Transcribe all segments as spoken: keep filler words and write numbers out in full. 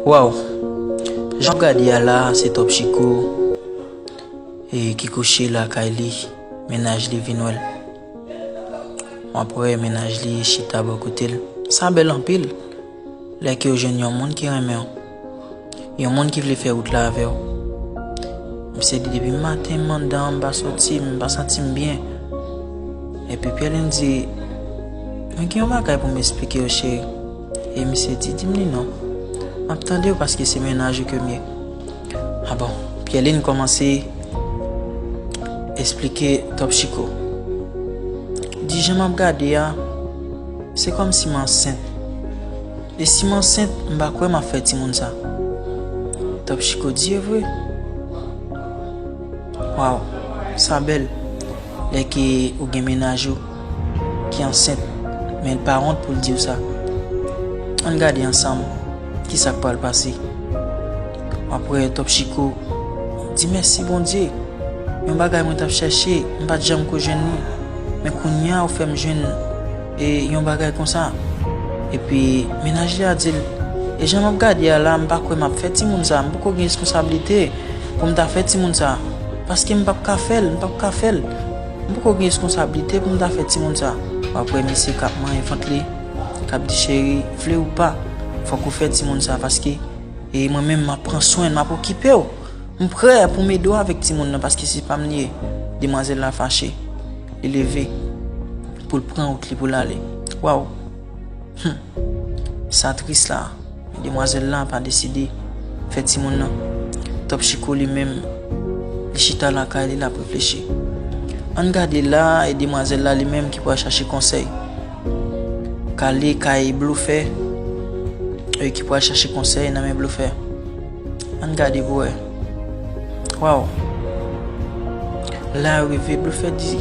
Waw! Jan w ap gade a la, se Top Chiko e ki kouche lakay li, mennaj li vin wè l. W ap wè mennaj li chita bò kote l. Sa bèl anpil lè ke w jwenn yon moun ki renmen w, yon moun ki vle fè wout la avè w. Misye di, depi maten m anndan an, m pa soti, m pa santi m byen. Epi Pierline di, mwen gen yon bagay pou m esplike w, cheri. E misye di, di m li non. M ap tande w paske se mennaj ou ke m ye. A bon, Pierline kòmanse esplike Top Chiko. Di jan m ap gade a, se kòmsi m ansent. E si m ansent, m pa kwè m ap fè timoun sa. Top Chiko di, e vre? Waw, sa bèl. Lè ke ou gen mennaj ou ki ansent, men l pa wont pou l di w sa. Ann gade ansanm kisa k pral pase. W ap wè Top Chiko di, mèsi Bondye. Yon bagay mwen t ap chèche, m pa t janm ko jwenn li. Men kounye a ou fè m jwenn e yon bagay konsa. Epi mennaj li a di l, e jan m ap gade a la, m pa kwè m ap fè timoun sa. M poko gen responsablite pou m ta fè timoun sa. Paske m p ap ka fè l, m p ap ka fè l. M poko gen responsablite pou m ta fè timoun sa. W ap wè misye k ap manyen vant li, k ap di, cheri, vle ou pa, fòk ou fè timoun sa. Paske e mwen menm, m ap pran swen l, m ap okipe w. M prè pou m ede w avèk timoun nan, paske se pa m li ye. Demwazèl la fache. Li leve pou l pran wout li pou l ale. Waw! Hum! Sa tris la. Demwazèl la pa deside fè timoun nan. Top Chiko li menm, li chita lakay li, l ap reflechi. Ann gade la, e demwazèl la li menm ki pral chache konsèy. K ale kay blofè, e ki pral chache konsèy nan men blofè. Ann gade pou wè. Waw! La yo rive, blofè di,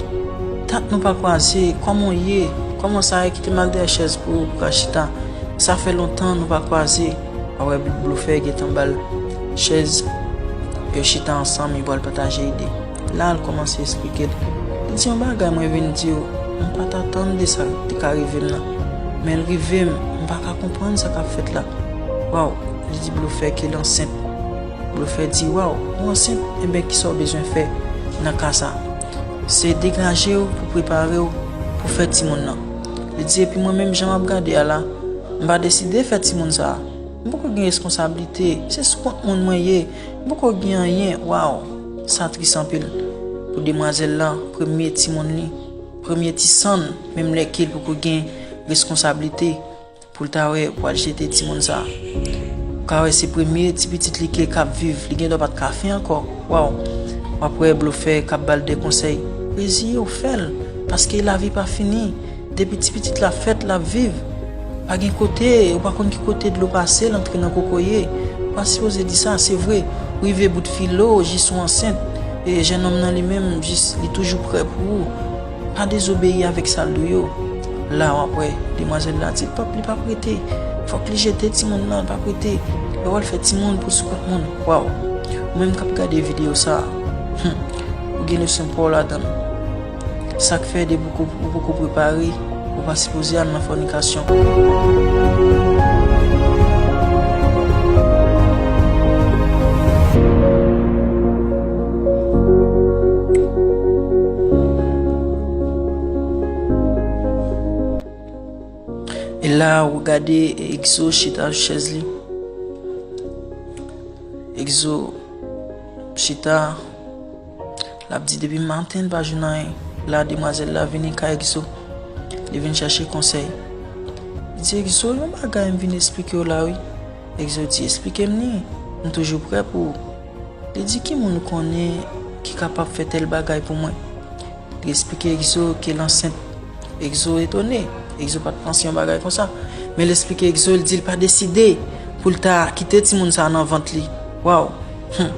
dat nou pa kwaze, kòman w ye? Kòman sa ye? Kite m al dèyè chèz pou ou, pou w ka chita. Sa fè lontan nou pa kwaze. W ap wè blofè gentan ba l chèz. Yo chita ansanm, yo pral pataje ide. La, l kòmanse esplike l. Li di, yon bagay mwen vin di w, m pa t atann de sa te ka rive m nan. Men l rive m, m pa ka konprann sa k ap fèt la. Waw, li di blofè ke l ansent. Blofè di, waw, ou ansent? Enben, kisa w bezwen fè nan ka sa? Se degaje w pou prepare w pou fè timoun nan. Li di, epi mwen menm, jan m ap gade a la, m pa deside fè timoun sa a. M poko gen responsablite, se sou kont moun mwen ye, m poko gen anyen. Waw, sa tris anpil pou demwazèl la, premye timoun li, premye ti sann, menm lè ke l poko gen reskonsablite pou l ta wè pou al jete timoun sa. Ou ka wè se premye ti pitit li ke k ap viv, li gendwa pa t ka fè ankò. Waw, w ap wè blofè k ap ba l de konsèy. Reziye w, fè l, paske lavi pa fini. Depi ti pitit la fèt, l ap viv. Pa gen kote, ou pa konn ki kote dlo pase, l antre nan kokoye. Ou pa sipoze di sa, se vre. Ou rive bout filo, jis ou ansent. E jennonm nan li menm, jis li toujou prè pou ou. Pa dezobeyi avèk sa l di w yo. La, w ap wè, demwazèl la di l p ap, li p ap rete. Fòk li jete timoun nan, l p ap rete. Yo pral fè timoun pou sou kont moun. Waw. Ou menm k ap gade videyo sa a, hmm, ou gen leson pou w ladan l. Sa k fè depi w poko, ou poko prepare, ou pa sipoze al nan fònikasyon. E la, ou gade Exo chita sou chèz li. Exo chita, l ap di depi maten l pa jwenn anyen. La, demwazèl la vini kay Exo. Li vin chache konsèy. Li di, Exo, yon bagay m vin esplike w la, wi. Exo di, esplike m li. M toujou prè pou ou. Li di, ki moun ou konnen ki kapab fè tèl bagay pou mwen? Li esplike Exo ke l ansent. Exo etone. Exo pa t panse yon bagay konsa. Men l esplike Exo, l di l pa deside pou l ta kite timoun sa nan vant li. Waw. Hmm.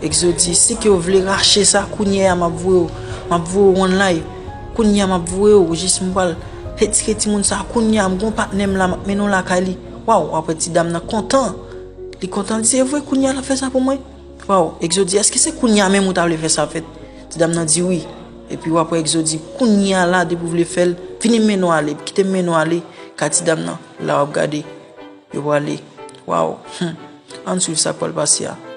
Exo di, si ke w vle rache sa, kounye a m ap voye w, m ap voye w online. Kounye a m ap voye w, jis m pral retire timoun sa. Kounye a m gon patnè m la, m ap mennen w lakay li. Waw, w ap wè ti dam nan kontan. Li kontan, li di, e vre, kounye a l ap fè sa pou mwen? Waw, Exo di, èske se kounye a menm ou ta vle fè sa fèt? Ti dam nan di wi. Epi w ap wè Exo di, kounye a la, depi w vle fè l, vini m mennen w ale, kite m mennen w ale kay ti dam nan. La w ap gade, yo prale. Waw, hmm. Ann swiv sa k pral pase a.